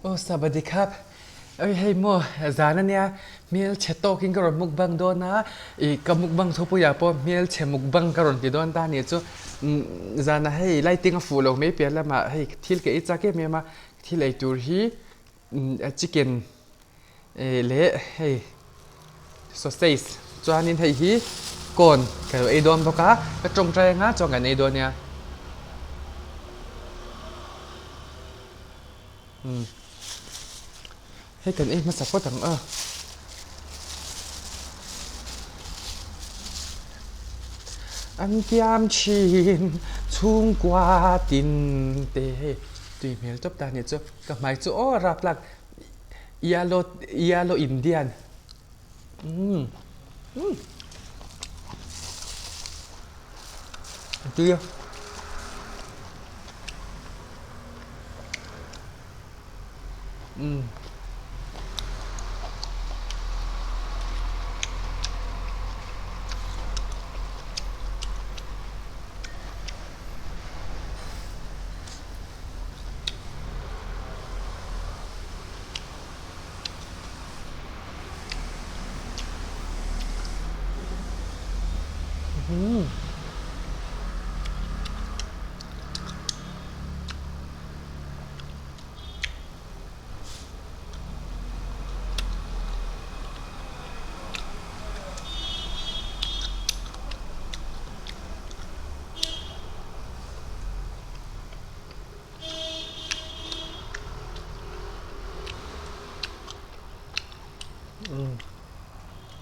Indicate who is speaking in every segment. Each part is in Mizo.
Speaker 1: Aw Sabadi khap, oi hei maw zan ania hmelchhe tawkin ka rawn mukbang dawn a, ih ka mukbang thupuiah pawh hmelchhe mukbang ka rawn ti dawn ta nih chu. Zanah hei lighting a fuh lo mai piah lamah hei thil ka ei chak em em a, thil ei tur hi chicken leh hei sausage chuanin hei hi corn ka lo ei dawn bawk a ka tawngtai anga chuan kan ei dawn nia umm hei kan ei hmasa phawt ang a. An tiam thin chhungkua tin te hei tui hmel tawp ta a nih chu ka hmai chu aw rap lak. Yellow yellow Indian umm umm a tui a umm.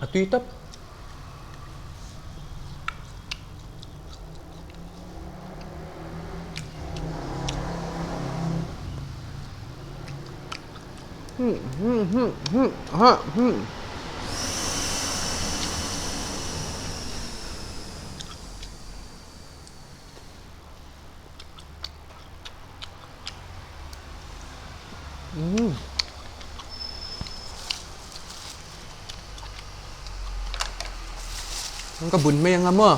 Speaker 1: A tui tawp. Ka bun mai anga maw.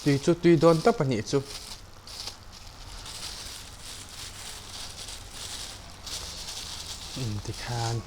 Speaker 1: Tui chu tui dawn tawp a nih chu. Tikhan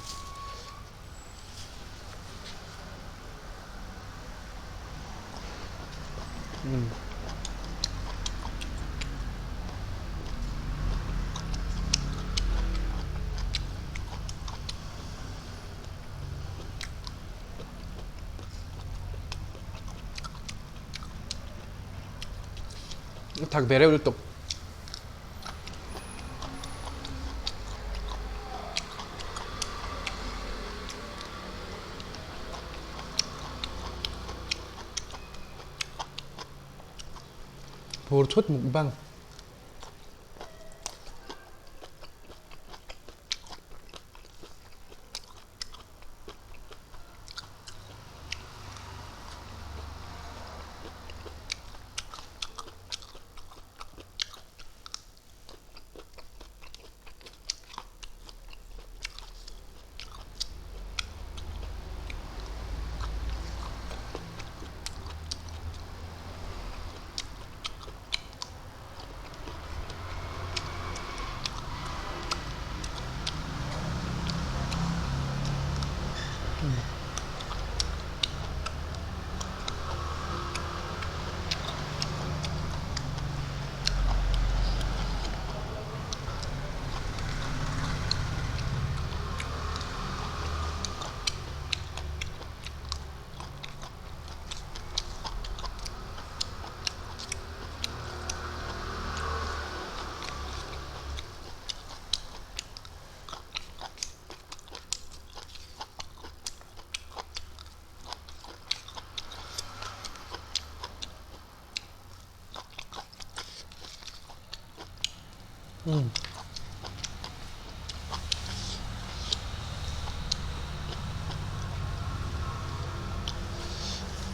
Speaker 1: Thak ve reuh lutuk. Phur thut mukbang.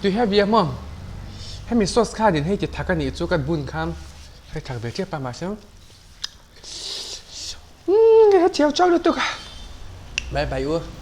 Speaker 1: Tui hian bia maw hemi sauce khanin hei ti thak a nih chu ka bun kha hei thak ve tep a mahse umm a thiam chauh lutuk a bye bye u.